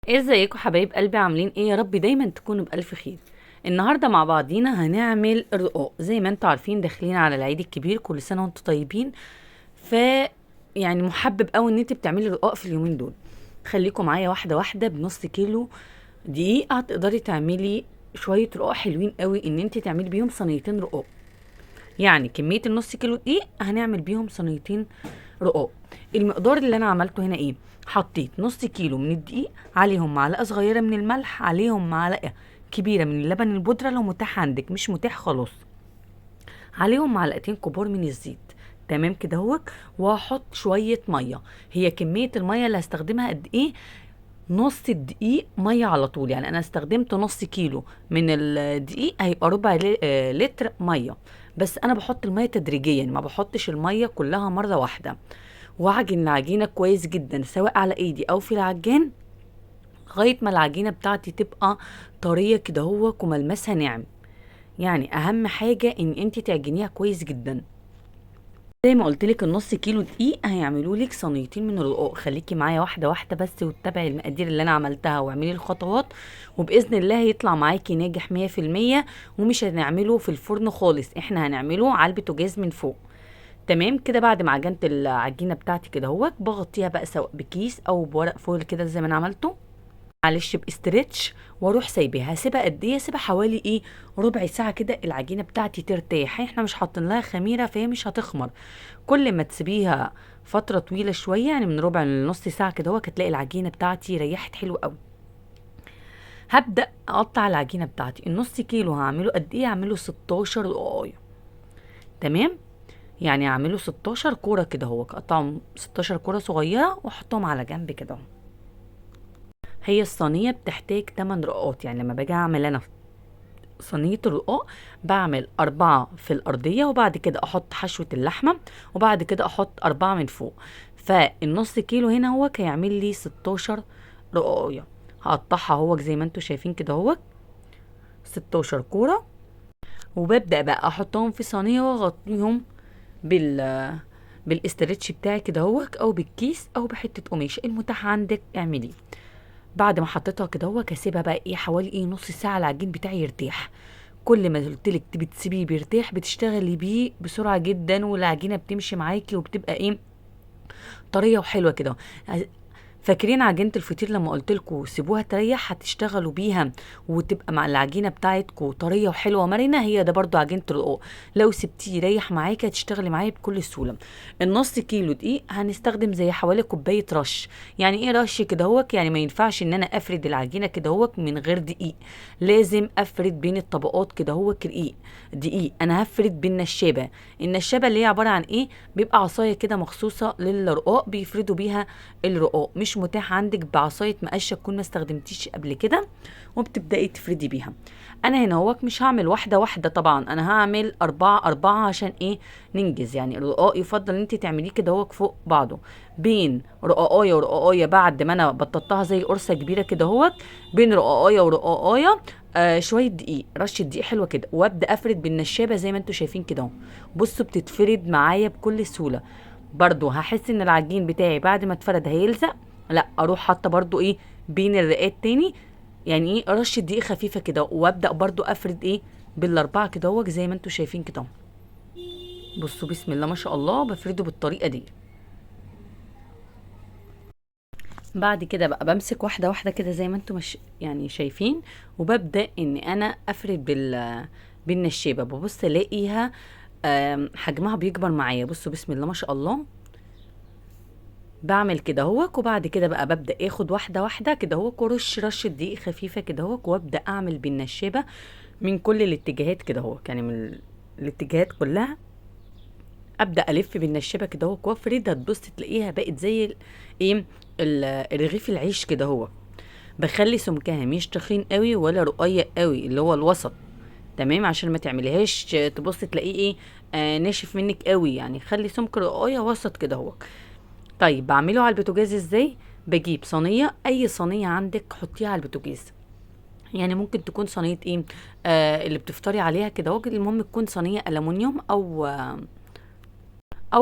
ازيكم حبايب قلبي؟ عاملين ايه؟ يا رب دايما تكونوا بألف خير. النهارده مع بعضينا هنعمل الرقاق. زي ما انتم عارفين داخلين على العيد الكبير، كل سنة وانتم طيبين. ف يعني محبب قوي ان انت بتعملي رقاق في اليومين دول. خليكم معايا واحدة واحده. بنص كيلو دقيق هتقدري تعملي شوية رقاق حلوين قوي، ان انت تعملي بيهم صينيتين رقاق. يعني كمية النص كيلو دقيق هنعمل بيهم صينيتين رقاق. المقدار اللي انا عملته هنا ايه؟ حطيت نص كيلو من الدقيق، عليهم معلقه صغيرة من الملح، عليهم معلقه كبيرة من اللبن البودره لو متاح عندك، مش متاح خلاص، عليهم معلقتين كبار من الزيت. تمام كده اهوت. وهحط شوية مية. هي كمية المية اللي هستخدمها قد ايه؟ نص الدقيق مية على طول. يعني انا استخدمت نص كيلو من الدقيق هيبقى ربع لتر مية. بس انا بحط المية تدريجيا، ما بحطش المية كلها مرة واحدة. واعجن العجينة كويس جدا سواء على ايدي او في العجان لغاية ما العجينة بتاعتي تبقى طرية كده اهوت وملمسها ناعم. يعني اهم حاجة ان انت تعجنيها كويس جدا. زي ما قلت لك النص كيلو دقيق هيعملوا لك صينيتين من الرقاق. خليكي معايا واحدة واحدة بس وتتابعي المقادير اللي انا عملتها واعملي الخطوات، وباذن الله هيطلع معاكي ناجح 100%. ومش هنعمله في الفرن خالص، احنا هنعمله على البوتاجاز من فوق. تمام كده. بعد ما عجنت العجينة بتاعتي كده اهوت، بغطيها بقى سواء بكيس او بورق فويل كده زي ما انا عملته، معلش ب stretch، واروح سايباها. هسيبها قد ايه؟ هسيبها حوالي ايه؟ ربع ساعة كده العجينة بتاعتي ترتاح. احنا مش حاطين لها خميره فهي مش هتخمر. كل ما تسيبيها فترة طويلة شوية، يعني من ربع لنص ساعة كده اهوت، هتلاقي العجينة بتاعتي ريحت حلو قوي. هبدا اقطع العجينة بتاعتي. النص كيلو هعمله قد ايه؟ هعمله 16 رقاقه. تمام، يعني هعمله 16 كورة كده اهو، اقطعهم 16 كورة صغيرة واحطهم على جنب كده اهو. هي الصينية بتحتاج 8 رقاقات. يعني لما باجي اعمل انا صينية الرقاق بعمل 4 في الارضية، وبعد كده احط حشوه اللحمة، وبعد كده احط 4 من فوق. فالنص كيلو هنا هو هيعمل لي 16 رقاقيه. هقطعها اهو زي ما انتم شايفين كده اهو، 16 كورة. وببدا بقى احطهم في صينية واغطيهم بالاسترتش بتاعي كده اهوت، او بالكيس، او بحته قماش المتاح عندك اعمليه. بعد ما حطيتها كده اهوت هسيبها بقى ايه حوالي ايه نص ساعة العجين بتاعي يرتاح. كل ما قلتلك بتسيبيه بيرتاح بتشتغلي بيه بسرعة جدا، والعجينه بتمشي معاكي وبتبقى ايه طرية وحلوه كده. فاكرين عجينه الفطير لما قلت لكم سيبوها تريح هتشتغلوا بيها وتبقى مع العجينة بتاعتكم طرية وحلوه مرنه؟ هي ده برضو عجينه الرقاق، لو سبتيه يريح معاكي هتشتغلي معايا بكل سهولة. النص كيلو دقيق هنستخدم زي حوالي كوباية رش. يعني ايه رش كده اهوت؟ يعني ما ينفعش ان انا افرد العجينة كده اهوت من غير دقيق، لازم افرد بين الطبقات كده اهوت رقيق دقيق. انا هفرد بالنشابه. النشابه اللي هي عبارة عن ايه؟ بيبقى عصاية كده مخصوصة للرقاق بيفردوا بيها الرقاق. مش متاح عندك بعصاية مقشه تكون ما استخدمتيش قبل كده وبتبداي تفردي بيها. انا هنا اهوت مش هعمل واحدة واحدة طبعا، انا هعمل 4 4 عشان ايه؟ ننجز. يعني الرقاق يفضل ان انت تعمليه كده اهوت فوق بعضه، بين رقاقايه ورقاقايه. بعد ما انا بططتها زي قرصة كبيرة كده اهوت، بين رقاقايه ورقاقايه شوية دقيق، رشه دقيق حلوة كده، وابدا افرد بالنشابه زي ما انتم شايفين كده اهو. بصوا بتتفرد معايا بكل سهولة. برضو هحس ان العجين بتاعي بعد ما اتفرد هيلزق، لا اروح حاطه برضو ايه بين الرقات تاني، يعني ايه رشه دقيق خفيفة كده، وابدا برضو افرد ايه بالاربعة كده اهو زي ما انتم شايفين كده اهو. بصوا بسم الله ما شاء الله بفرده بالطريقة دي. بعد كده بقى بمسك واحدة واحدة كده زي ما انتم مش يعني شايفين، وببدا ان انا افرد بالنشابه. ببص الاقيها حجمها بيكبر معايا. بصوا بسم الله ما شاء الله بعمل كده اهوت. وبعد كده بقى ببدا اخد واحدة واحدة كده اهوت، وارش رشه دقيق خفيفة كده اهوت، وابدا اعمل بالنشابه من كل الاتجاهات كده اهوت، يعني من الاتجاهات كلها ابدا الف بالنشابه كده اهوت وافردها. تبص تلاقيها بقت زي ايه الرغيف العيش كده اهوت. بخلي سمكها مش تخين قوي ولا رقيق قوي، اللي هو الوسط. تمام، عشان ما تعمليهاش تبص تلاقيه ايه ناشف منك قوي، يعني خلي سمك رقايه وسط كده اهوت. طيب بعمله على البوتاجاز ازاي؟ بجيب صينية، اي صينية عندك حطيها على البوتاجاز، يعني ممكن تكون صينية ايه اللي بتفطري عليها كده اهو، المهم تكون صينية الومنيوم او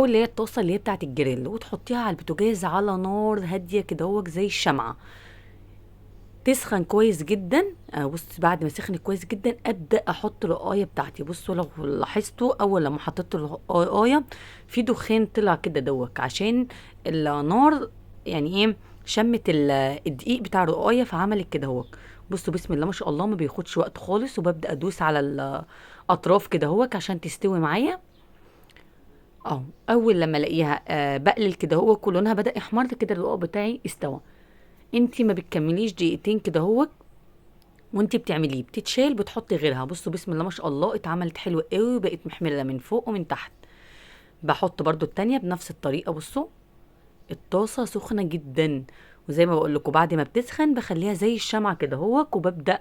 اللي هي الطاسه اللي هي بتاعه الجريل، وتحطيها على البوتاجاز على نار هادية كده اهو زي الشمعة. تسخن كويس جدا. بص بعد ما سخنت كويس جدا ابدا احط الرقايه بتاعتي. بصوا لو لاحظتوا اول لما حطيت الرقايه في دخان طلع كده دوك، عشان النار يعني ايه شمت الدقيق بتاع الرقايه فعملت كده هوك. بصوا بسم الله ما شاء الله ما بياخدش وقت خالص. وببدا ادوس على الاطراف كده هوك عشان تستوي معايا اهو. اول لما الاقيها بقلل كده هوك ولونها بدا يحمر كده الرقاق بتاعي استوى. انتي ما بتكمليش دقيقتين كده هوك وانتي بتعمليه، بتتشال بتحطي غيرها. بصوا بسم الله ما شاء الله اتعملت حلوة قوي وبقت محمرة من فوق ومن تحت. بحط برضو التانية بنفس الطريقة. بصوا الطاسه سخنة جدا، وزي ما بقول لكم بعد ما بتسخن بخليها زي الشمعة كده هوك، وببدا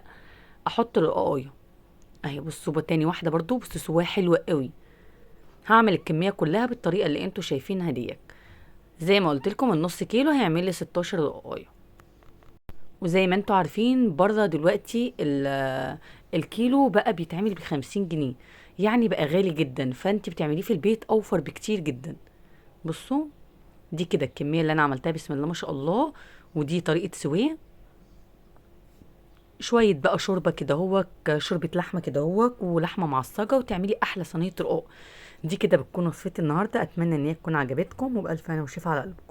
احط الرقاقيه اهي. بصوا تاني واحدة برضو، بصوا سواها حلوة قوي. هعمل الكمية كلها بالطريقة اللي انتوا شايفينها ديت. زي ما قلت لكم النص كيلو هيعمل لي 16 رقاقيه. وزي ما انتوا عارفين بره دلوقتي الكيلو بقى بيتعمل ب50 جنيه، يعني بقى غالي جدا، فانت بتعمليه في البيت اوفر بكتير جدا. بصوا دي كده الكمية اللي انا عملتها بسم الله ما شاء الله. ودي طريقه سويه. شوية بقى شوربة كده هوك، شوربة لحمه كده هوك ولحمه معصجه، وتعملي احلى صينية رقاق. دي كده بتكون وصفتي النهارده. اتمنى ان هي تكون عجبتكم، وبالف هنا وشفا على قلبكم.